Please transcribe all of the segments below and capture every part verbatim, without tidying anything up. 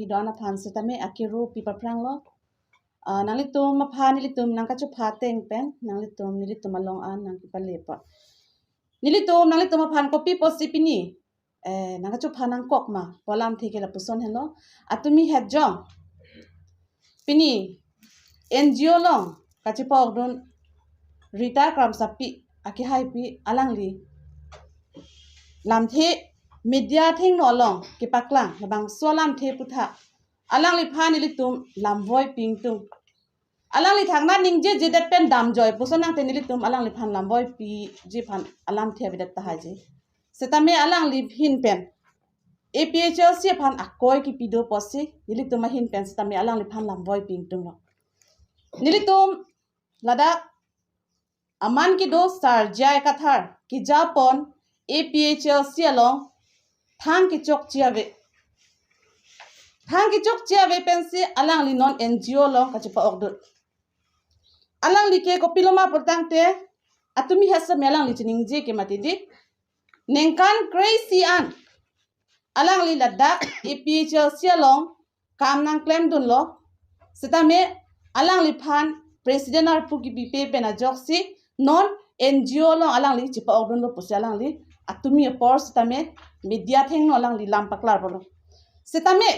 kedo-an aphan setame akero pi paphranglo. Ah, nanglitum aphan nelitum nangkachopha ateng pen nanglitum nelitum along an nangkipale apot. Nelitum nanglitum aphan kopi pusi pini, eh, nangkachopha nangkok ma pu alamthe ke lapuson helo. Atumi het jong pini N G O along kachepa-okdun Rita Kramsapi akehaipi alangli lamthe media athengno along kepaklang labangso alamthe aputhak alangliphan nelitum lamvoi pi ingtung. Alangli thangnat ningjejedet pen damjoi puson nangte nelitum alangliphan lamvoi piji aphan alamthe avedet tahai ji. Setame alangli ahin pen A P H L C aphan akoi kipi do pusi nelitum ahin pen setame alangliphan lamvoi pi ingtunglo. Nelitum ladak aman kedo Sar J I Kathar kejapon A P H L C along thang kechokche ave. Thang kechokche ave pensi alangli non N G O along kachepa-okdun. Alangli ke kopiloma pulotangte atumi het setame alangli chiningje ke mati di. Ningkan kre-isi an alangli ladak A P H L C along kam nangklemdunlo. Setame alangliphan president arpu kipipe pen ajoksi non N G O along alangli chepa-okdunlo pusi alangli atumi apor setame media athengno alangli lam paklarlo. Setame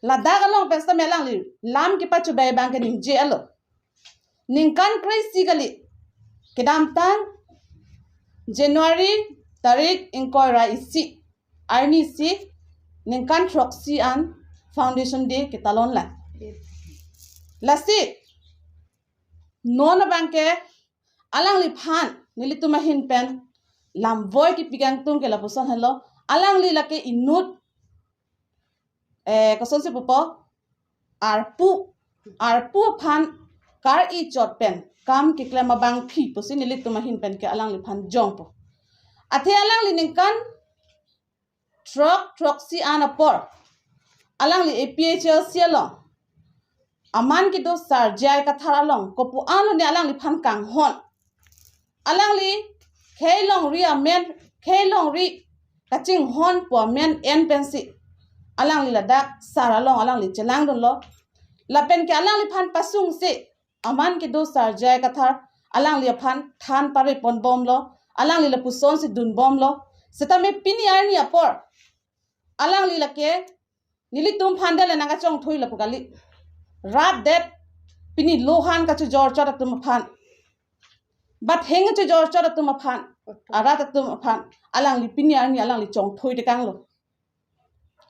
ladak along pen setame alangli lam kepachobei abang ke ningje-etlo. Ningkan kre-isi kali, kedamtang January tarik ingkoi ra isi arnisi ningkan throksi an Foundation Day ketalon lang. Lasi non abang ke alangliphan nelitum ahin pen lamvoi kipi ingtung ke lapuson helo. Alangli lake inut, eh, kosonsi pupo, arpu, arpu aphan kar-i chot pen kam keklem abangpi pusi nelitum ahin pen ke alangliphan jongpo. Athe alangli ningkan throk throksi an apor alangli A P H L C along aman kedo Sar J I Kathar along kopu-an lone alangliphan kanghon. Alangli khei longri amen, khei longri kachinghon pu amen en pensi alangli ladak sar along alangli chelangdunlo. Lapen ke alangliphan pasungsi aman kedo Sar J I Kathar alangli aphan than pareponbomlo, alangli lapusonsi dunbomlo. Setame pini arni apor alangli lake nelitum aphan dele nangkachongthui lapu kali. Rapdet pini lohan kachojor chot atum aphan, batheng kachojor chot atum aphan, arat atum aphan alangli pini arni alangli chongthui tekanglo.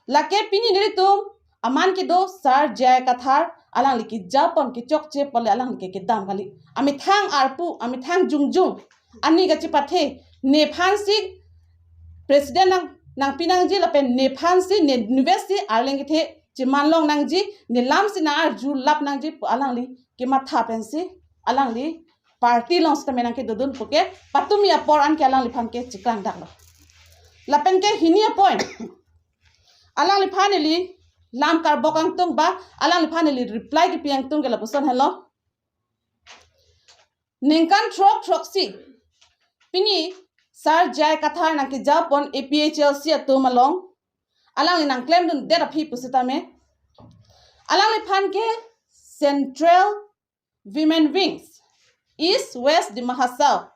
Lake pini nelitum aman kedo Sar J I Kathar alangli kejapon kechokche apot le alangli ke kedam kali. Amethang arpu, amethang jongjong ani kachepathe, nephansi president nang, nangpi nangji lapen nephansi ne nivesi arleng kethe cheman long nangji, ne lamsi nang-arjulap nangji pu alangli kematha pensi alangli party along setame nangkedodun puke patumi apor an ke alangliphan ke cheklangdaklo. Lapen ke hini a-point, alangliphan neli lam karbok ingtung ba alangliphan neli reply kipi ingtung ke lapuson helo. Ningkan throk throksi pini Sar J I Kathar nangkejapon A P H L C atum along alangli nangklemdundet aphi pusitame alangliphan ke Central Women Wings, East West Dima Hasao,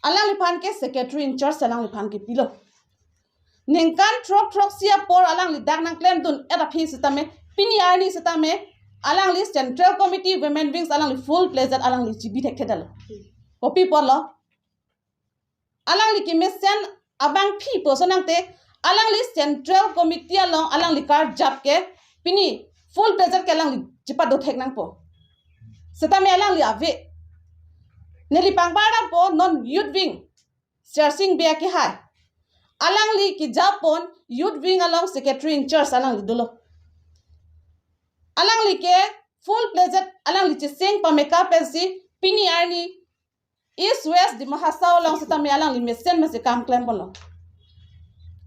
alangliphan ke secretary in charge alangliphan kepilo. Ningkan throk throksi apor alangli dak nangklemdun-et aphi sitame, pini arni sitame alangli Central Committee Women Wings alangli full-fledged alangli chibi thekthedetlo. Kopi apotlo? Alangli kemesen abangpi puson nangte alangli Central Committee along alangli karjap ke pini full-fledged ke alangli chipado thek nangpo. Sitame alangli ave. Neli pangbar dampo non Youth Wing, Sersing Bey akehai. Alangli kejapon Youth Wing along secretary in charge alangli dolo. Alangli ke full-fledged alangli cheseng pameka pensi pini arni East West Dima Hasao along sitame alangli mesen mesen kam klemponlo.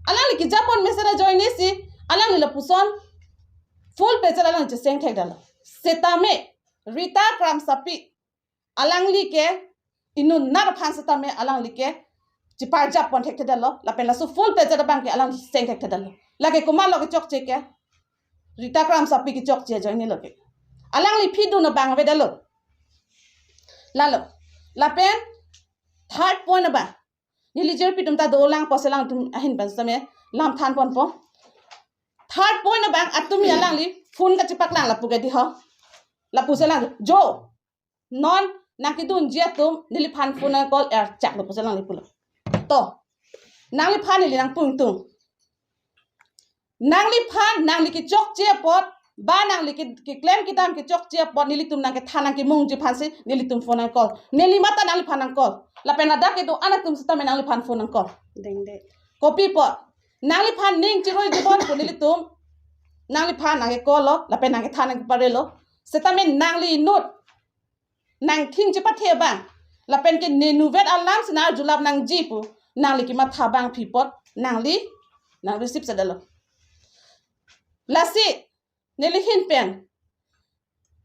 Alangli kejapon mesen ajoinesi alangli lapuson full-fledged alangli cheseng thekdetlo. Sitame Rita Kramsapi alangli ke inutnat aphan sitame alangli ke chiparjappon thekthedetlo, lapen laso full-fledged abang ke alangli cheseng thekthedetlo. Lake komatlo kechokche ke? Rita Kramsapi kechokche ajoine lo ke. Alangli phi dun abang avedetlo. Lalo. Lapen third point abang, neli jirpi atum ta dolang pusi alangtum ahin pen sitame lam thanponpo. Third point abang, atumi alangli phone kachepaklang lapu ke di ho. Lapusi alang jo, non nangkedunji atum neliphan phone nang call er chaklo pusi alangli pulo. To, nangliphan neli nangpu ingtung. Nangliphan, nangli kechokche apot, ba nangli ke, keklem kedam kechokche apot, nelitum nangkethan nangkemungji aphansi nelitum phone nang call. Neli mate nangliphan nang call. Lapen ladak kedo-an atum sitame nangliphan phone nang call. Dengde. Kopi apot? Nangliphan ning chiruiji bon pu nelitum nangliphan nangke call lo, lapen nangkethan nangkeparelo. Sitame nangli inut nangthin chepathe abang, lapen ke ne nuvet alam si nang arjulap nangji pu nangli kematha abang phi apot nangli nang receive sedetlo. Lasi neli ahin pen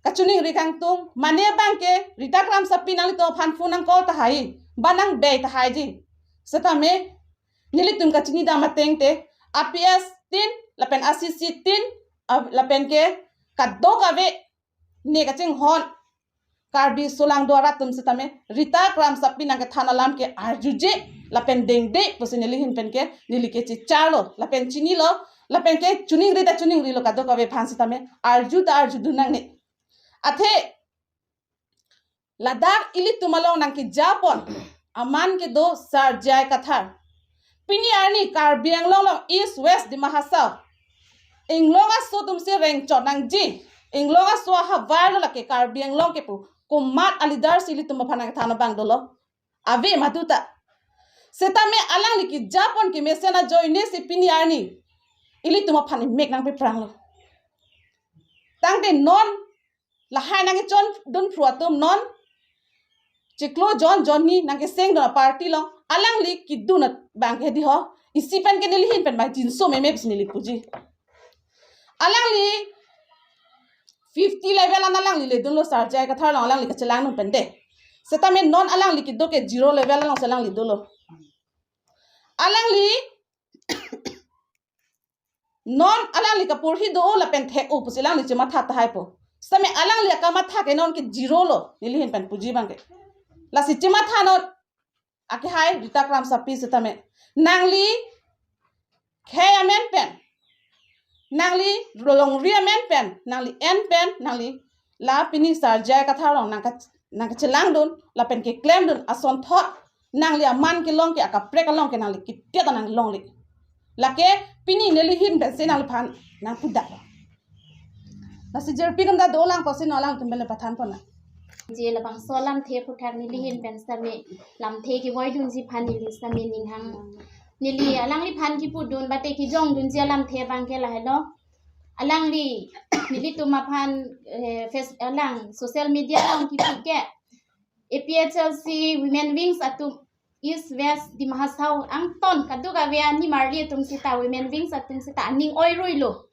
kachiningri kangtung, mane abang ke Rita Kramsapi nanglitum aphan phone nang call tahai, ba nang bei tahaiji. Sitame nelitum kachini dam ateng te, a P S tin, lapen a C C tin, a, lapen ke kadokave ne kachinghon Karbi solangdo arat atum sitame Rita Kramsapi nangkethan alam ke arjuje lapen dengde pusi neli ahin pen ke neli ke chicharlo, lapen chinilo, lapen ke chiningri ta chiningrilo, kadokave aphan sitame arju ta arjudun nangne. Athe ladak ilitum along nangkejapon aman kedo Sir J I Kathar. Pini arni Karbi Anglong along East West Dima Hasao, inglong aso atumsi rengchot nangji. Inglong aso ahavar lo lake Karbi Anglong ke pu komat a-leader si ilitum aphan nangthan abang dolo? Ave madu ta. Sitame alangli kejapon kemesen ajoine si pini arni ilitum aphan imek nangpepranglo. Tangte non lahai nangkechondun phru atum, non chiklo jon jonni nangkesengdun a-party along alangli kedun abang ke di ho, isi pen ke neli ahin pen mai jinso meme pusi neli puji. Alangli fifty level an alangli ledunlo Sir J I Kathar along alangli kachelangdun pen de. Sitame non alangli kedo ke zero level alongsi alangli dolo. Alangli non alangli kaporhi do-o lapen thek-o pusi alangli chematha tahai po. Sitame alangli akamatha ke non ke zero lo, neli ahin pen puji abang ke. Lasi chematha non akehai Rita Kramsapi sitame, nangli khei amen pen, nangli longri amen pen, nangli en pen, nangli la pini Sir J I Kathar along nangka, nangkachelangdun lapen keklemdun asonthot nangli aman kelong ke, akaprek along ke nangli ketiat nanglongle. Lake pini neli ahin pensi nangliphan nangpudak. Lasi jirpi atum ta dolang pusi non alangtum pen le pathanpon nang. Je labangso alamthe aphuthak neli ahin pen sitame lamthe kevoidunji aphan neli sitame ninghang, neli alangliphan kipudun bate kejongdunji alamthe abang ke lahelo. Alangli nelitum aphan, eh, face, alang social media along kipu ke A P H L C Women Wings atum East West Dima Hasao angton kadokave animarli atum sita, Women Wings atum sita aning oiruilo.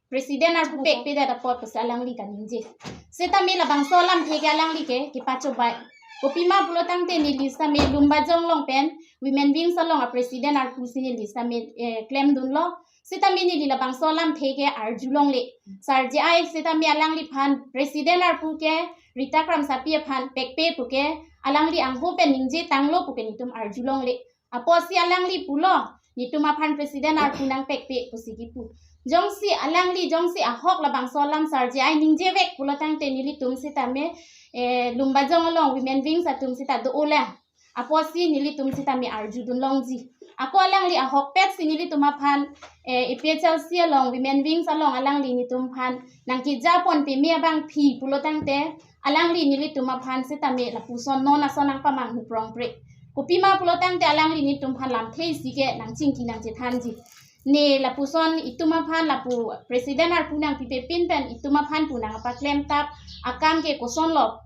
President arpu pekpedet apot pusi alangli kaningje. Sitame labangso alamthe ke alangli ke kepachobei. Kopima pulo tangte neli sitame Lumbajong along pen Women Wings along a-president arpu si neli sitame, eh, klemdunlo. Sitame neli labangso alamthe ke arjulongle. Sir J I sitame alangliphan president arpu ke Rita Kramsapi aphan pekpe pu ke alangli angho pen ningje tanglo pu ke netum arjulongle. Apotsi alangli pulo, netum aphan president arpu nangpekpe pusi kipu. Jongsi alangli, jongsi ahok labangso alam Sir J I ningjevek pulo tangte nelitum sitame, eh, Lumbajong along Women Wings atum sita do-olang. Apotsi nelitum sitame arjudunlongji. Ako alangli ahokpet si nelitum aphan, eh, A P H L C along, Women Wings along alangli netum aphan nangkejapon peme abang phi pulo tangte, alangli nelitum aphan sitame lapuson non ason nangpamanghu prongpre. Kopima pulo tangte alangli netum aphan lamthe isi ke nangchingki nangchethanji. Ne lapuson itum aphan lapu president arpu nangpipe pin pen itum aphan pu nangpaklemtap akam ke kosonlo,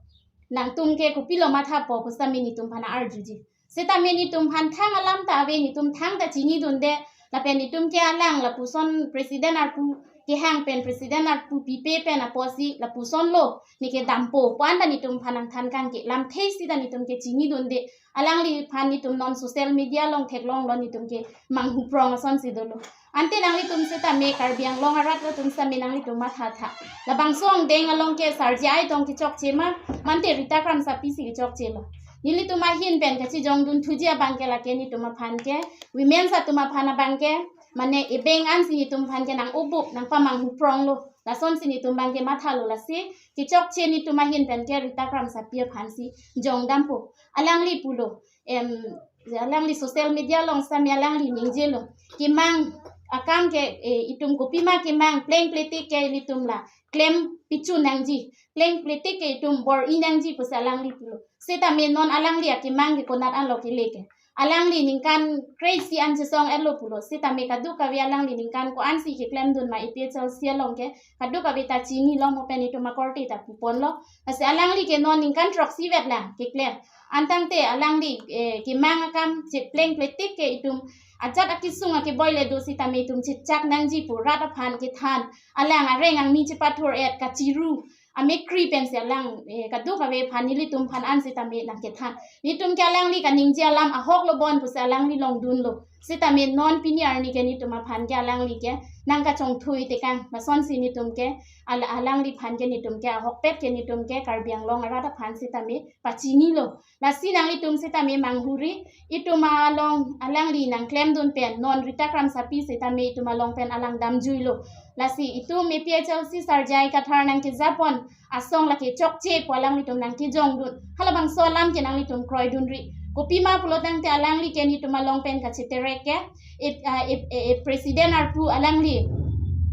nangtum ke kopilo mathapo pu sitame netum aphan arjuji. Sitame netum aphan thang alam ta ave, netum thangta chinidunde, Lapen itum ke alang lapuson president arpu kehang pen president arpu pipe pen apotsi lapuson lo neke dampo pu anta netum aphan nangthan kangke, lamthe sita netum ke chinidunde. Alangliphan netum non social media along theklonglo, netum ke manghuprong asonsi dolo. Ante nanglitum setame Karbi Anglong arat atum setame nanglitum mathatha. Labangso angdeng along ke Sar J I Tong kechokche ma, mante Rita Kramsapi si kechokchelo. Nelitum ahin pen kachijongdun thuji abang ke lake netum aphan ke, women atum aphan abang ke, mane ebeng ansi netum aphan ke nang-ubup, nangpamanghupronglo. Lasonsi netum abang ke mathalo, lasi kechokche netum ahin pen ke Rita Kramsapi aphansi jongdampo. Alangli pulo, em, alangli social media along setame alangli ningjelo. Kemang akam ke, eh, itum kopima kemang, pleng pletik ke ilitum la klem pichu nangji, pleng pletik ke itum bor-i nangji pusi alangli pulo. Setame non alangli akemang ke konat anlo kele ke? Alangli ningkan kre-isi an chesong-etlo pulo. Setame kadokave alangli ningkan ko-ansi keklemdun ma A P H L C along ke, kadokave ta chinilo mo pen itum akorte ta puponlo. Lasi alangli ke non ningkan throksi vet lang keklem. Antangte alangli, eh, kemang akam chepleng pletik ke itum ajat akesung akeboi le do setame itum chechak nangji pu rat aphan kethan. Alang areng angni chepathor-et, kachiru, amekkri pensi alang, eh, kadokave aphan nelitum aphan an setame nangkethan. Netum ke alangli kaningje alam ahok lo bon pusi alangli longdunlo. Setame non pini arni ke netum aphan ke alangli ke nangkachongthui tekang. Lasonsi netum ke ala-, alangliphan ke netum ke ahokpet ke netum ke Karbi Anglong arat aphan setame pachinilo. Lasi nanglitum setame manghuri, itum along alangli nangklemdun pen non Rita Kramsapi setame itum along pen alang damjuilo. Lasi itum A P H L C Sar J I Kathar nangkejapon asong lake chokche pu alanglitum nangkejongdun. Halabangso alam ke nanglitum kroidunri. Kopima pulotangte alangli ke netum along pen kacheterek ke, eh, ah, eh, eh, eh, president arpu alangli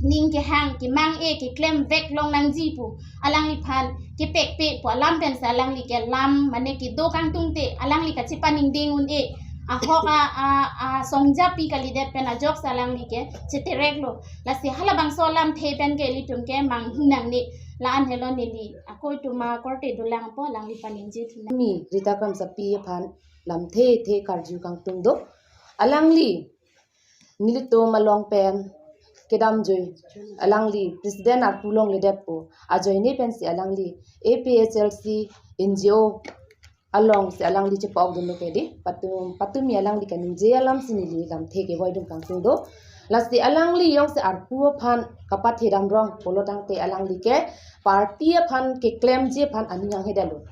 ning kehang kemang-e keklem vek long nangji pu alangliphan kepekpe pu alam pensi alangli ke lam mane kedo kangtungte alangli kachepaningding un-e, ahok a, a, a songjapi kalidet pen ajoksi alangli ke chetereklo. Lasi halabangso alamthe pen ke ilitum ke manghu nangne. La-an helo neli ako itum akorte dolangpo, alangli paningje thunang. Mi Rita Kramsapi aphan lamthe the karju kangtung do. Alangli nelitum along pen kedamjui, alangli president arpu longledetpo ajoine pensi alangli A P H L C N G O alongsi alangli chepa-okdunlo ke di, patum, patumi alangli kaningje alamsi neli lamthe kevoidun kangtung do. Lasi alangli jongsi arpu aphan kapathe damrong pulotangte alangli ke party aphan keklemji aphan aning anghedetlo.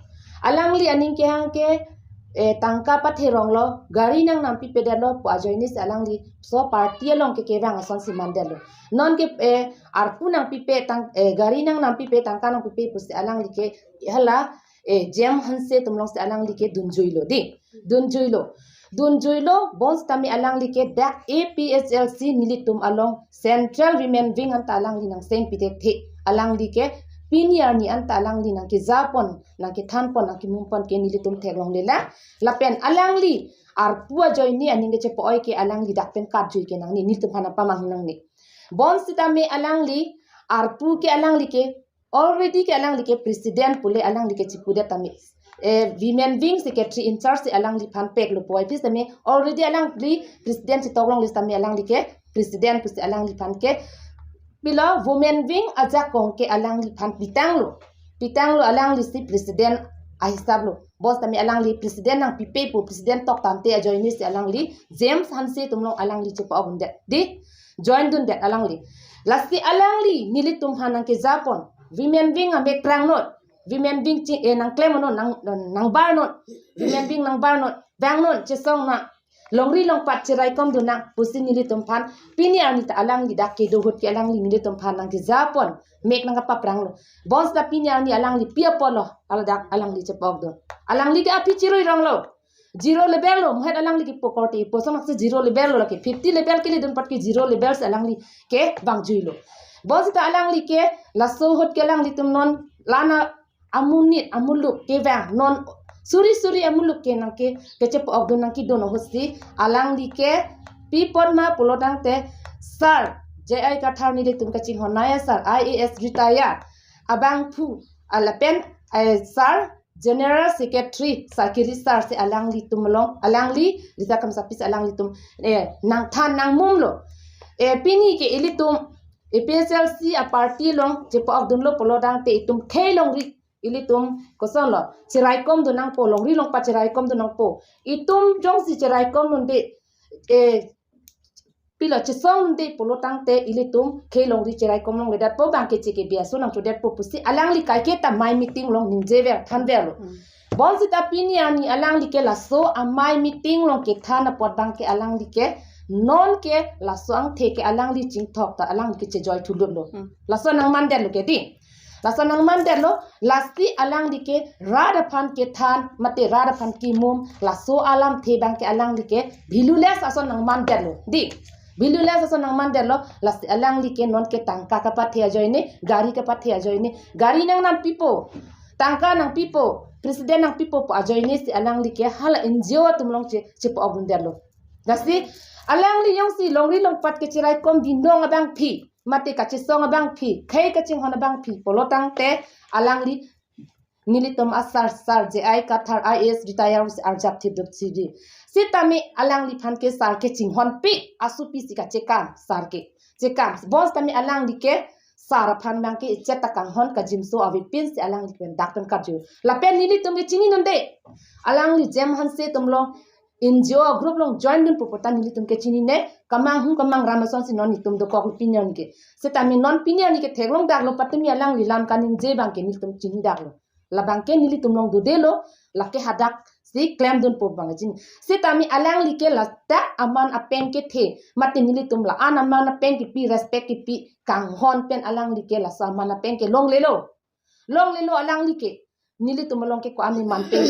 Alangli aning kehang ke, eh, tangka patheronglo, gari nangnampipedet lo pu ajoinesi alangli so party along ke kevang asonsi mandetlo. Non ke, eh, arpu nangpipe tang, eh, gari nangnampipe, tangka nangpipe pusi alangli ke hala, eh, James Hanse atum alongsi alangli ke dunjuilo di. Dunjuilo. Dunjuilo, bonsitame alangli ke dak A P H L C nelitum along Central Women Wing anta alangli nangseng pithekthe. Alangli ke pini arni anta alangli nangkejapon, nangkethanpon, nangkemumpon ke nelitum theklonglelang. Lapen alangli arpu ajoine aning kechepa-oi ke alangli dak pen katjui ke nangne, nelitum aphan nangpamanghu nangne. Bonsitame alangli arpu ke alangli ke already ke alangli ke president pule alangli ke chipudet tame, eh, Women Wing secretary in charge si alangliphan peklo puvoiphit tame already alangli president chetoklongle tame alangli ke president pusi alangliphan ke pilo Women Wing ajakong ke alangliphan pitanglo. Pitanglo, alanglisi president ahisaplo. Bonsitame alangli president nangpipe pu president toktangte ajoinesi alangli James Hanse atum along alangli chepa-okdundet di, joindundet alangli. Lasi alangli nelitum aphan nangkejapon, Women Wing amek prangnon, Women Wing ching, eh, nangklemnon, nang, nangbarnon, Women Wing nangbarnon, vangnon, chesong nang, longri longpat cheraikomdun nang pusi nelitum aphan pini arni ta alangli dak kedo ahut ke alangli nelitum aphan nangkejapon, mek nangkapapranglo. Bonsita pini arni alangli pi apotlo, ladak alangli chepa-okdun. Alangli ke aphi chiruironglo. Zero level lo, muhet alangli kepo korte ipo sonakse zero level lo lake. Fifty level keledun apot ke zero level si alangli kevangjuilo. Bonsita alangli ke laso ahut ke alanglitum non la-an amonit amuluk kevang, non suri suri amuluk ke nangke, kechepa-okdun nangkedun ahutsi alangli ke pi apot ma pulotangte Sar J I Kathar nelitum kachinghon naya sar, I A S retire, abangphu, ah, lapen, eh, Sar General Secretary Sarkiri Sar si alanglitum along, alangli Rita Kramsapi si alanglitum, eh, nangthan nangmumlo. Eh, pini ke ilitum, A P H L C a party along chepa-okdunlo pulo tangte itum khei longri, ilitum kosonlo, cheraikomdun nangpo, longri longpat cheraikomdun nangpo. Itum jongsi cheraikomdunde, eh, pilo chesongdunde pulo tangte ilitum khei longri cheraikom longledetpo, bangke cheke biaso nangchodetpo pusi alangli kaiketa amei meeting along ningjever thanverlo. Hmm. Bonsita pini arni alangli ke laso amei meeting along kethan apot bangke alangli ke non ke laso angthe ke alangli chingthok ta alangli ke chejoi thulutlo. Hmm. Laso nangmandetlo ke di. Laso nangmandetlo, lasi alangli ke rat aphan kethan, mate rat aphan kemum, laso alamthe bangke alangli ke valueless ason nangmandetlo. Di, valueless ason nangmandetlo, lasi alangli ke non ke tangka kapathe ajoine, gari kapathe ajoine, gari nangnampipo, tangka nangpipo, president nangpipo pu ajoine si alangli ke hala N G O atum along che, chepa-okdundetlo. Lasi alangli jongsi longri longpat ke cheraikom dindong abangpi, mate kachesong abangpi, khei kachinghon abangpi pulo tangte alangli nelitum a sar, sar J I Kathar I A S retire si arjap thip duk chidi. Sitame alangliphan ke sar ke chinghonpi, asopi si kachekam, sar ke chekam. Bonsitame alangli ke sar aphan bangke ichet ta kanghon, kajimso avepin si alangli pen dak pen karju. Lapen nelitum ke chininunde. Alangli Jem Hanse atum along N G O group along joindunpo puta nelitum ke chinine, kamanghung kamangram asonsi non itum dokok pini arni ke. Sitame non pini arni ke theklongdaklo, patumi alangli lam kaningje bangke nelitum chinidaklo. Labangke nelitum along dodelo, lake hadaksi klemdunpo bang chini. Sitame alangli ke ladak aman apeng kethe, mate nelitum la-an aman apeng kepi, respect kepi, kanghon pen alangli ke laso aman apeng ke longlelo. Longlelo alangli ke. Nelitum along ke ko-an aman apeng.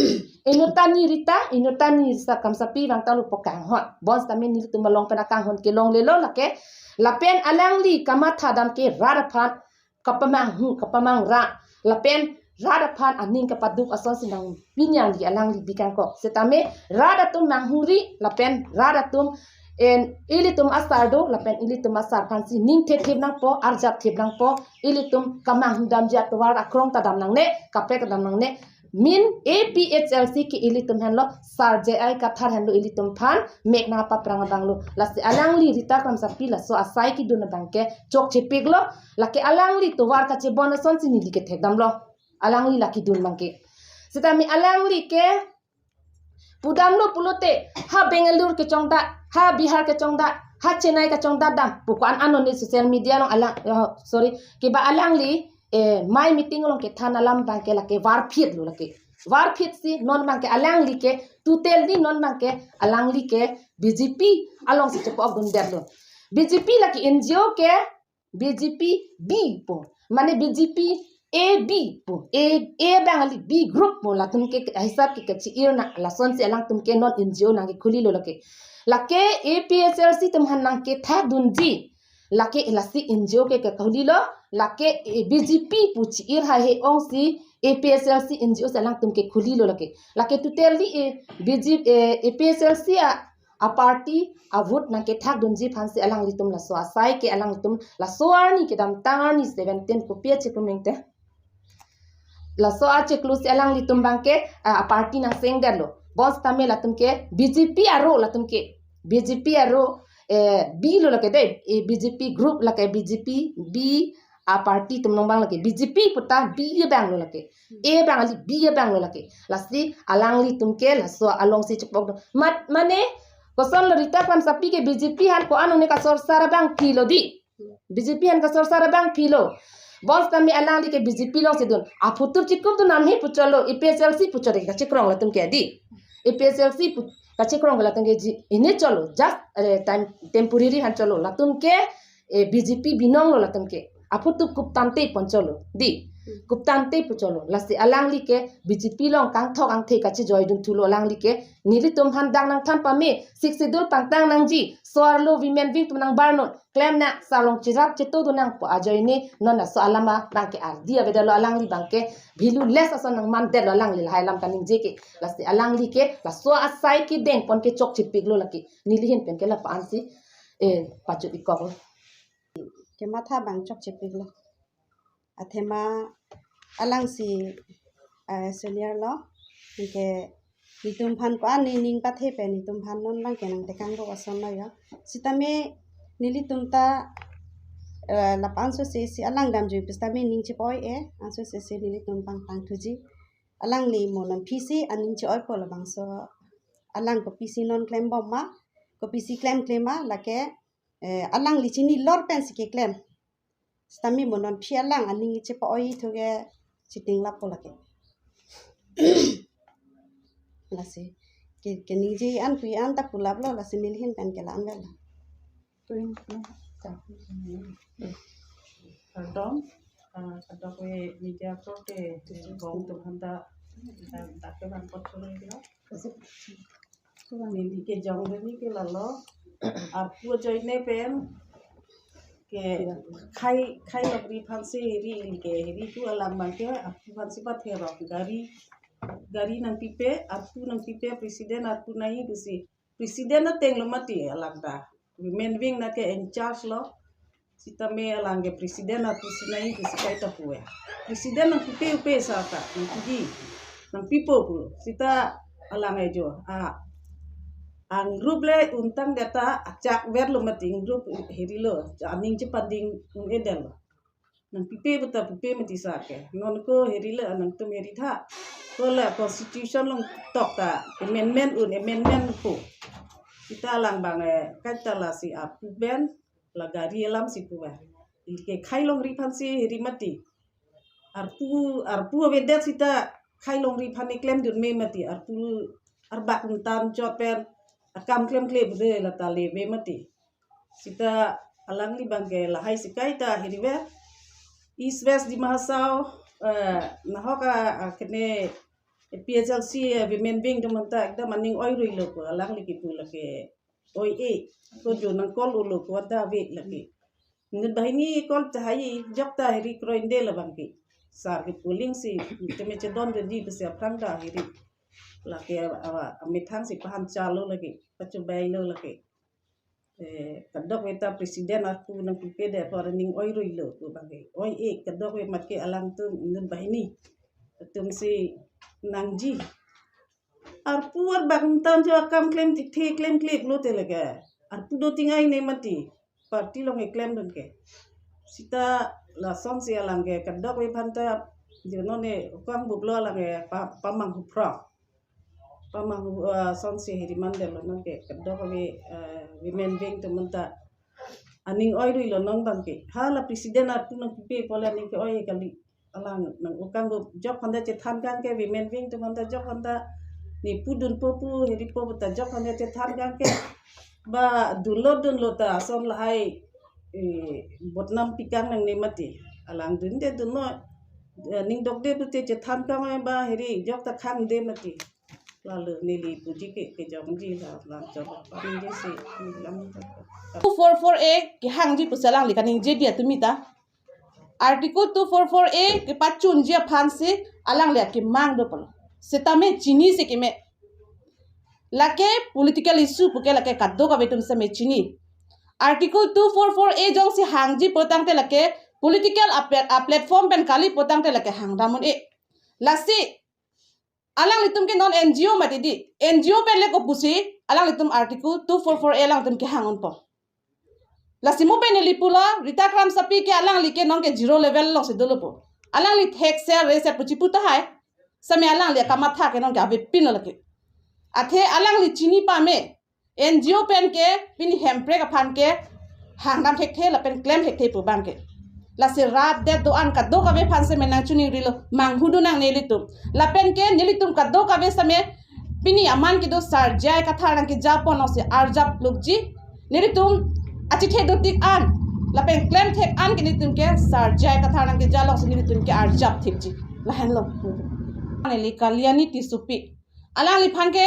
Inuttan ni Rita, inuttan ni Rita Kramsapi vangtanglo pu kanghon. Bonsitame nelitum along pen akanghon ke longlelo lake. Lapen alangli kamatha dam ke rat aphan kapamanghung, kapamangra. Lapen rat aphan aning kapaduk asonsi nang pini arni alangli bikangkok. Sitame rat atum manghungri, lapen rat atum en ilitum a sar do, lapen ilitum a sar aphansi ning thethip nangpo, arjap thip nangpo, ilitum kamanghung damji atovar akrong ta dam nangne, kaprek ta dam nangne. Min A P H L C ke ilitum henlo, sar J I Kathar henlo ilitum aphan mek nangpaprang abanglo. Lasi alangli Rita Kramsapi laso asai kedun abangke chokchepiklo, lake alangli tovar kachebon asonsi neli kethekdamlo. Alangli la kedun bangke. Sitame alangli ke pudamlo pulote, ha Bangalore kechongdat, ha Bihar kechongdat, ha Chennai kechongdat dam pu ko-an anoni social media along alang, oh, sorry, keba alangli, eh, amei meeting along kethan alam bangke lake varphitlo lake. Varphit si non bangke alangli ke, totally non bangke alangli ke B J P alongsi chepa-okdundetlo. B J P lake N G O ke B J P B pu. Mane B J P A B pu. A, A bang kali, B group pu. Latum ke hisap ke kachi-ir nang, lasonsi alangtum ke non N G O nangkekhulilo lake. Lake A P H L C atum aphan nangkethakdunji. Lake lasi N G O ke kekhulilo, lake, eh, B J P pu chi-ir haihe ongsi A P H L C N G O si alangtum kekhulilo lake. Lake totally, eh, B J, eh, A P H L C a a party a vote nangkethakdunji aphansi alanglitum laso asai ke alanglitum laso arni kedamtang arni seventeen kopi achiklo mengte. Laso achiklo si alanglitum bangke, ah, a party nangsengdetlo. Bonsitame latum ke B J P aro latum ke. B J P aro, eh, B lo lake de, eh, B J P group lake B J P B a party atum along bang lake B J P puta B abanglo lake. A bang kali, B abanglo lake. Lasi alanglitum ke laso alongsi chepok do. Mat, mane, kosonlo Rita Kramsapi ke B J P aphan ko-an one kasorsar abangphilo di. B J P aphan kasorsar abangphilo. Bonsitame alangli ke B J P alongsi dun. Aphutup chikupdun namhe pu cholo, A P H L C pu cholo, kachikrong latum ke di. A P H L C pu, kachikrong latum ke ji. Ini cholo, just, eh, time, temporary aphan cholo. Latum ke, eh, B J P binonglo latum ke. Aphutup kuptangte pon cholo. Di. Kuptangte pu cholo. Lasi alangli ke B J P along kangthok angthe kachijoidun thulo alangli ke. Nelitum aphan dak nangthan pame. Sixth Schedule pangtang nangji. So-arlo women wing atum nangbarnon. Klem nang, sar along cherap chetodun nangpo ajoine, non laso alam abangke ardi avedetlo alangli bangke, valueless ason nangmandetlo alangli lahai alam kaningje ke, lasi alangli ke, laso asai kedeng pon ke chokchepiklo lake, neli ahin pen ke lapu-ansi, eh, pachut-ikkoklo. Kematha abang chokchepiklo. Athema alangsi eh, senior lo. Anke netum aphan ko-an nening pathe pen netum aphan non abang ke nangtekang ko ason lo ya. Sitame nelitum ta, eh, lapu anso sesi alang damjui pusitame ning chepa-oi-e, anso sesi nelitum pangtang thuji. Alangli mo non aphi si aning che-oipo labangso, alang kopisi non klembom ma, kopisi klemkle ma, lake, eh, alangli chini lor pensi keklem. Sitame mo non aphi alang aning chepa-oi thu ke chiting lapo lake. Lasi ke, keningje an pu an ta pulaplo, lasi neli ahin pen ke la-an vela. Kardom, ah, kadokave media korte, bong atum aphanta, ah, dak kevan pot cholo lo. Neli kejong deni ke lalo, arpu ajoine pen ke khai, khai longri aphansi heri ke, heri tu alam abang ke arpu aphansi patherok, gari, gari nangpipe, arpu nangpipe, president arpu nangji pusi. President ateng lo mati alang ta. Women wing na ke in charge lo. Sitame alang ke president arpu si nangji pusi kaita pu ya. President nangpipe upe sa ta, nangpiji, nangpipo pulo. Sita alang ejo, ah, ang group le untang data achak ver lo mati, group heri lo, aning chepanding un-edetlo. Nangpipe puta pipe mati sar ke. Non ko heri le, nangtum heri tha. Ko la constitution along tok ta amendment un, amendment ko. Sita alang abang, eh, kaita lasi arpu pen la gari alam si pu ba. Ke khai longri aphansi heri mati. Arpu, arpu avedet sita khai longri aphan klemdun me mati. Arpu arbak untan chot pen akam klemkle bude la ta le me mati. Sita alangli abang ke lahai si kaita heri ve. East West Dima Hasao, eh, nahok a, a kene A P H L C, eh, women wing atum aphanta ekdam aning oirui lo ko, alangli kipu lake oi-e, ko jo nang call ulo ko, ada ave lake. Inut banghini call tahai, jok ta heri kroinde labang ke. Sar ke polling si, teme chedon de di besi aphrang ta heri. Lake, ah, amethang si pahan chalo lake, pachubai lo lake. Eh, kadokave ta president arpu nangpipe de apor aning oirui lo pu abang ke. Oi-e, kadokave mat ke alangtum inut banghini atum si nangji. Arpu arbak untan jo akam klem thekthe, klemkle pulote lake. Arpu do ting ai ne mati. Party along klemdun ke. Sita lasonsi alang ke kadokave aphanta, jeno ne ukang bublo alang ke pa, pamanghu phrok. Pamanghu, eh, sonsi heri mandetlo non ke, kadokave, eh, women wing atum aphanta aning oirui lo non abang ke. Hala president arpu nangpipe pu la aning ke-oi kali. Alang nang ukang gu jok aphanta chethan kang ke, women wing atum aphanta jok aphanta ne pudunpo pu, heripo pu ta jok aphanta chethan kang ke. Ba dunlo dunlo ta ason lahai, eh, bodnam pikang nangne mati. Alang dunde dunlo, eh, ning dokde pute chethan kang, eh, ba heri jok ta khangde mati. Lalo neli puji ke, kejongji la, lang jok, pamde si, lang. Two four four A kehangji pusi alangli kaningje dia tumi ta. Article two four four A kepachunji aphansi alangli akemang do pulo. Sitame chinisi keme. Lake political issue puke lake kadokave atum sitame chini. Article two four four A jongsi hangji pulotangte lake political a plat-, a platform pen kali pulotangte lake hangdam un-e. Lasi alanglitum ke non N G O mati di. N G O pen le kopusi alanglitum Article two four four A alanglitum kehang unpo. Lasi mo pen neli pulo, Rita Kramsapi ke alangli ke non ke zero level alongsi dolo pu. Alangli thekser reser pu chipu tahai. Sitame alangli akamatha ke non ke avepin lo lake. Athe alangli chini pame. N G O pen ke pini Hemprek aphan ke hangdam thekthe lapen klem thekthe pu abang ke. Lasi rat det do-an kadokave aphan sitame nangchiningrilo, manghu do nang nelitum. Lapen ke nelitum kadokave sitame pini aman kedo Sar J I Kathar nangkeja pon alongsi arjap lukji. Nelitum achethe do tik an lapen klem thek an ke nelitum ke Sar J I Kathar nangkeja alongsi nelitum ke arjap thekji. Lahenlo. Neli Kalyani Tissopi. Alangliphan ke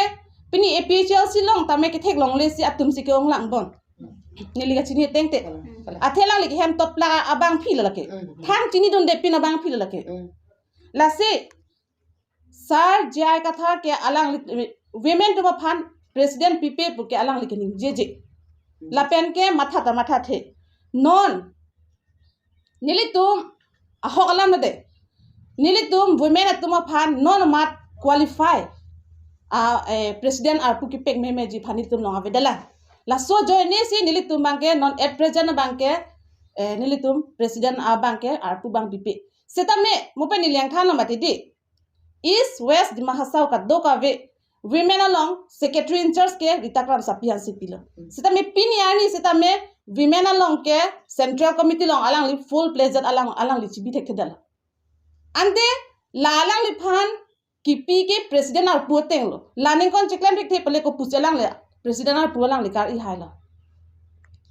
pini A P H L C along tame kethek longle si atum si ke-ong lang bon. Neli kachini tengte. Athe alangli ke hem topla abangpi lo lake. Thang chinidunde pin abangpi lo lake. Lasi Sar J I Kathar ke alangli women atum aphan president pipe puke alangli keningjeje. Lapen ke matha ta mathathe. Non nelitum ahok alam nade. Nelitum women atum aphan non mat qualify a, eh, president arpu kepek memeji aphan nelitum along avedet lang. Laso ajoine si nelitum abangke non at present abangke, eh, nelitum president abangke arpu abang pipe. Setame mo pen neli nangthanlo mati dei. East West Dima Hasao kadokave women along secretary in charge ke Rita Kramsapi aphansi pilo. Setame pini arni setame women along ke central committee along alangli full pledged, alang alangli chibi thekthedetlo. Ante la alangliphan kipi ke president arpu atenglo. La ningkan cheklem thekthe pale kopusi alangli president arpu alangli kar-i hailo.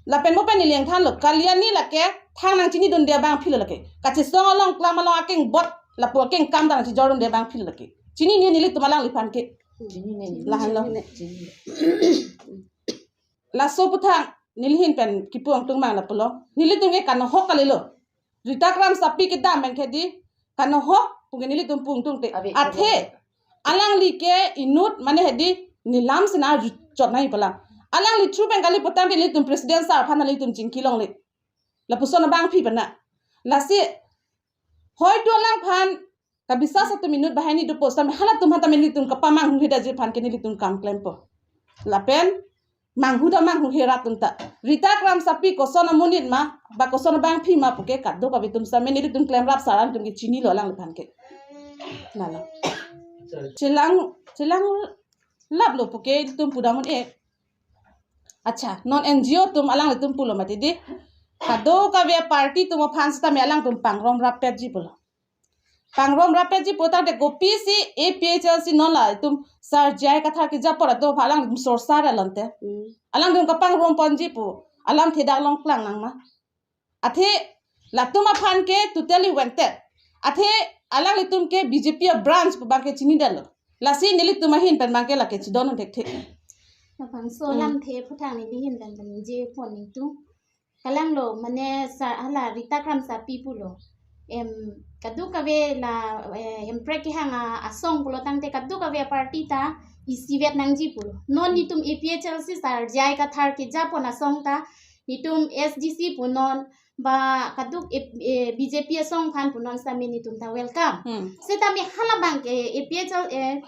Lapen mo pen neli nangthanlo, Kalyani lake thang nangchinidunde abangphilo lake. Kachesong along, klam along akeng bot, lapu akeng kam ta nangchijordunde abangphilo lake. Chinine nelitum alangliphan ke. Lahenlo. Laso aphuthak neli ahin pen kipu angtung mang lapulo. Nelitum ke kanohok kalilo. Rita Kramsapi kedam pen ke dei kanohok pu ke nelitum pu angtungte. Ave, athe ave. Alangli ke inut mane hedi nelam sena ju-, chot nai palang. Alangli through pen kali putangte nelitum president sir aphan nelitum chingki longle. Lapuson abangphi pana. Lasi hoito alangphan kabisas atum inut banghini dopo setame halatum aphan tame nelitum kapamanghu hidetji aphan ke nelitum kam klempo. Lapen manghu ta manghu hera atum ta. Rita Kramsapi koson amonit ma, ba koson abangphi ma pu ke kadokave atum setame nelitum klemrap sar atum ke chinilo alangliphan ke. Nalo. Chelang, chelang laplo pu ke ilitum pudam un-e. Accha, non N G O atum alanglitum pulo mati dei. Kadokave party atum aphan setame alangtum pangromrappetji pulo. Pangromrappetji putangte kopisi A P H L C non la itum Sir J I Kathar keja apor atum aphan alangtum sorsar alonte. Hmm. Alangtum kapangrom ponji pu alamthe dak along klang nang ma. Athe latum aphan ke totally wanted. Athe alanglitum ke B J P a branch pu abangke chinidetlo. Lasi nelitum ahin pen abangke lake chidon un thekthe. Labangso Hmm. lamthe aphuthak neli ahin pen pen je pon ningtu. Kalanglo mane sa hala Rita Kramsapi pulo. Em, kadokave la, eh, Hemprek kehang a, asong pulo tangte kadokave a party ta isivet nangji pulo. Non nitum A P H L C Sir J I Kathar keja pon asong ta nitum S D C punon ba kaduk, eh, eh, B J P asong aphan punon setame nitum ta welcome. Hmm. Setame halabang ke A P H L, eh,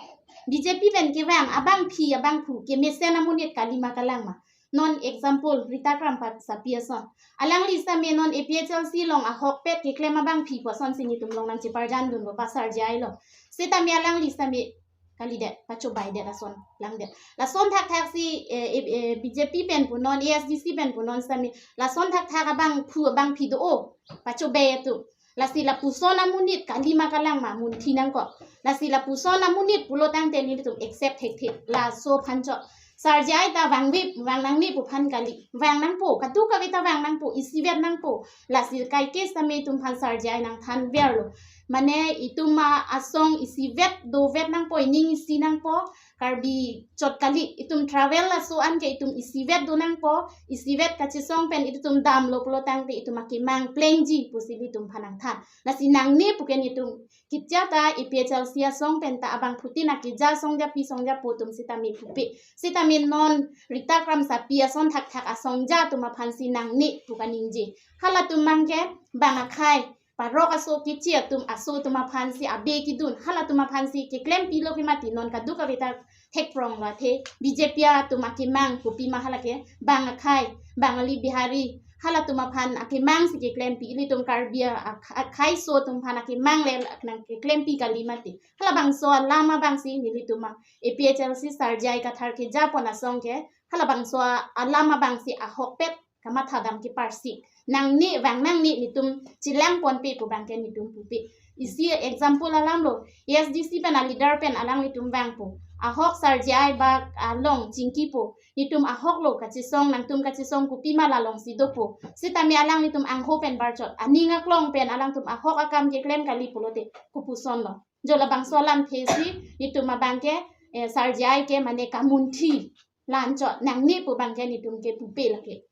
B J P pen kevang abangphi abangphu kemesen amonit kalima kalang ma. Non example, Rita Kramsapi ason. Alangli setame non A P H L C along ahokpet keklem abangphi pu asonsi nitum along nangcheparjandunpo ba Sir J I along. Setame alangli setame kalidet, pachobaidet ason langdet. Lason thakthaksi, eh, eh, eh, B J P pen punon, A S D C pen punon setame, lason thakthak abangphu abangphi do-o, pachobai atum. Lasi lapuson amonit kalima kalang ma munthi nangkok. Lasi lapuson amonit pulo tangte nelitum accept thekthe. Laso aphan chot. Sir J I ta vangve, vang nangne pu aphan kali. Vang nangpo, kadokave ta vang nangpo, isivet nangpo. Lasi kaike setame itum aphan Sir J I nangthanverlo. Mane itum a asong isivet dovet nangpo, ining isi nangpo. Karbi chot kali, itum travel laso an ke itum isivet do nangpo, isivet kachesong pen itum damlo pulo tangte itum akemang plengji pusi ilitum aphan nangthan. Lasi nangne pu ke nitum keja ta A P H L C asong pen ta abangphutin akeja asong japi asong japo atum setame pupe. Setame non Rita Kramsapi ason thakthak asong ja atum aphansi nangne pu kaningje. Halatum abangke bang akhai parok aso keche atum aso atum aphansi abe kedun, halatum aphansi keklempilo ke mati non kadokave ta thekprong la the B J P atum akemang kopima halake bang akhai, Bangali Bihari, halatum aphan akemangsi keklempi, ilitum Karbi a-, ak-, akhai aso atum aphan akemang le nangkeklempi kali mati. Halabangso alam abangsi nelitum a A P H L C Sir J I Kathar keja pon asong ke, halabangso alam abangsi ahokpet kamathadam keparsik. Nangne vang nangne nitum chelang ponpe pu abangke nitum pupe. Isi example alamlo, A S D C pen a leader pen alanglitum vangpo. Ahok Sir J I bak along chingkipo. Nitum ahoklo kachesong, nangtum kachesong kopima la alongsi dopo. Setame alanglitum angho pen barchot. Aning aklong pen alangtum ahok akam keklem kali pulote kopusonlo. Jo labangso alamthe si nitum abangke, eh, Sir J I ke mane kamunthi. La-an chot nangne pu abangke nitum ke pupe lake.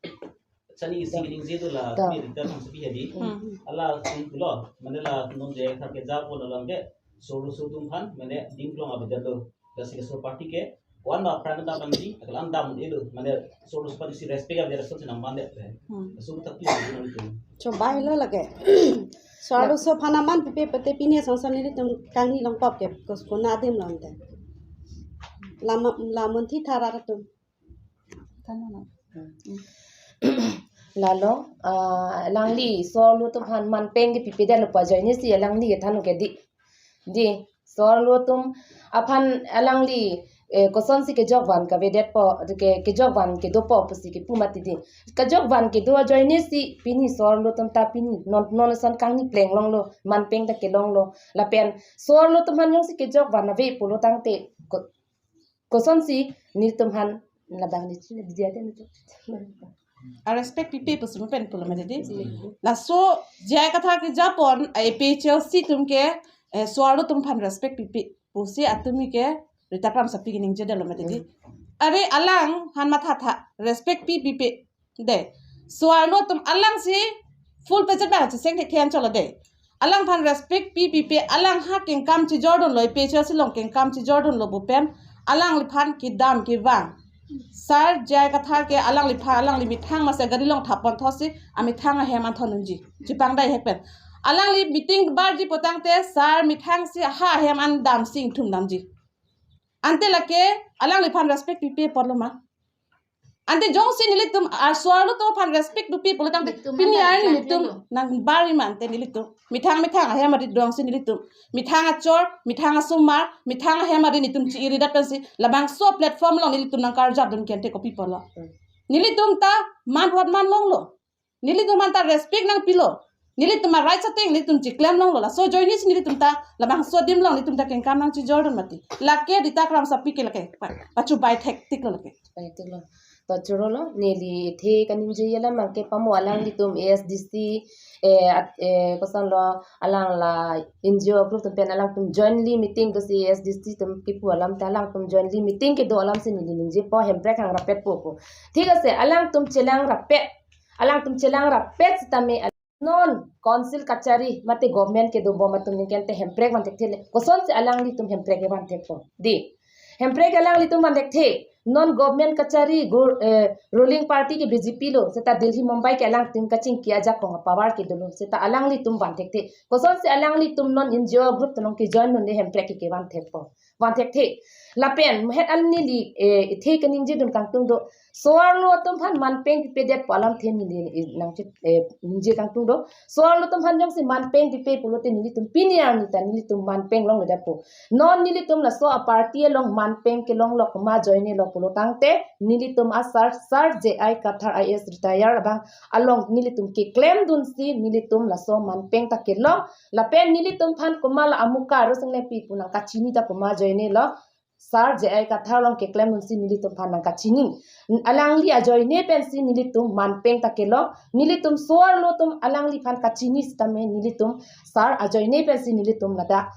Chani isi ningje do la, Da. Rita Kramsapi hadi. Hmm. Hala sung pulo, mane la non J I Kathar keja pon along ke, solo so atum aphan, mane dim klong abedalo. Lasi laso party ke, wan ma pran ta panji, akalang dam elo, mane solo so party si respect abedalo, so chenam mande. Hmm. So tak tu nitum. Chobailo lake. So-arlo aso aphan aman pipe pute pini asonson nelitum kangni longkok ke kos kona adim lo ante. Lama lamun thi thara atum. Lalo, ah, alangli so-arlo atum aphan manpeng ke pipedetlo pu ajoine si alangli kethan ke di. Di, so-arlo atum aphan alangli, eh, kosonsi kejokvan kavedetpo, ke, kejokvan kedopo pusi kepu mati di. Kejokvan kedo ajoine si pini so-arlo atum ta pini non, non ason kangni pleng longlo, manpeng ta kelonglo. Lapen so-arlo atum aphan jongsi kejokvan ave pulo tangte ko-, kosonsi nelitum aphan labang ni chini dia den tu. A respect pipe pusi mo pen pulo mati di. Laso J I Kathar kejapon, eh, A P H L C atum ke, eh, so-arlo atum aphan respect pipe pusi atum ke Rita Kramsapi keningje detlo mati di. Are alang aphan matha tha, respect pi pipe de. So-arlo atum alangsi full pejat bang cheseng thek thek cholo de. Alang aphan respect pi pipe, alang ha kengkam chejordunlo, A P H L C along kengkam chejordunlo pu pen alangliphan kedam kevang. Sir J I Kathar ke alangliphan, alangli methang masi gari along thapon thosi amethang ahem an thondunji. Chepangdai hek pen. Alangli meeting barji pu tangte sir methang si ha ahem an damsi ingthum damji. Ante lake alangliphan respect pipe apotlo ma. Ante jongsi nelitum a so-arlo atum aphan respect pipe pulo tangte nelitum pini aphan arni nelitum nangbar ma ante nelitum. Methang methang ahem arit dongsi nelitum. Methang achor, methang asomar, methang ahem arit nelitum chi-iridat pensi labangso platform along nelitum nangkarjapdun ke ante kopi pulo. Nelitum ta man hot man longlo. Nelitum aphan ta respect nangpilo. Nelitum a rights ateng nelitum chiklem longlo. Laso ajoine si nelitum ta labangso adim along nelitum ta kengkam nangchejordun mati. Lake Rita Kramsapi ke lake pa-, pachubai thektiklo lake. Pai tiklo. To chorolo, neli the kaningje alam abangke pamo alanglitum A S D C, eh, at, eh, kosonlo alang la N G O group atum pen alangtum jointly meeting dosi A S D C atum kipu alam ta alangtum jointly meeting kedo alam si neli ningjepo, Hemprek hangrapetpo pu. Thik ase, alangtum chelangrapet. Alangtum chelangrapet sitame non council kachari mate government kedobom atum ningkan te Hemprek van thekthele. Kosonsi alanglitum Hemprek kevan thekpo. Di. Hemprek alanglitum van thekthe. Non government kachari go, eh, ruling party ke B J P lo. Seta Delhi Mumbai ke alangtum kachingki ajakong a-power kedolo. Seta alanglitum van thekthe. Kosonsi alanglitum non N G O group atum along kejoin dunde Hemprek ke kevan thekpo. Van thekthe. Lapen, het an neli, eh, ithe kaningjedun kangtung do. So-arlo atum aphan manpeng pipedetpo alamthe neli, eh, nangchit, eh, ningje kangtung do. So-arlo atum aphan jongsi manpeng pipe pulote nelitum pini arni ta nelitum manpeng longledetpo. Non nelitum laso a-party along manpeng kelonglo komat ajoinelo pulo tangte nelitum a-sir, Sir J I Kathar I A S retire abang along nelitum keklemdunsi nelitum laso manpeng ta kelong. Lapen nelitum aphan komat la amuka Rosing Lengpi pu nangkachini ta komat ajoinelo. Sir J I Kathar along keklemdunsi nelitum aphan nangkachini. Alangli ajoine pensi nelitum manpeng ta kelong. Nelitum so-arlo atum alangliphan kachini sitame nelitum sir ajoine pensi nelitum ladak,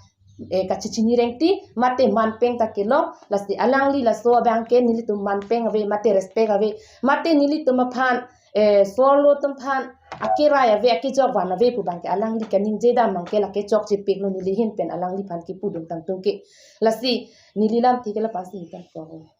eh, kachechini rengti mate manpeng ta kelong. Lasi alangli laso abangke nelitum manpeng ave mate respect ave mate nelitum aphan, eh, so-arlo atum aphan akerai ave, akejokvan ave pu abangke alangli kaningje dam abangke lake chokchepiklo neli ahin pen alangliphan kipudun kangtung ke. Lasi neli lamthe ke la-ansi tangkok.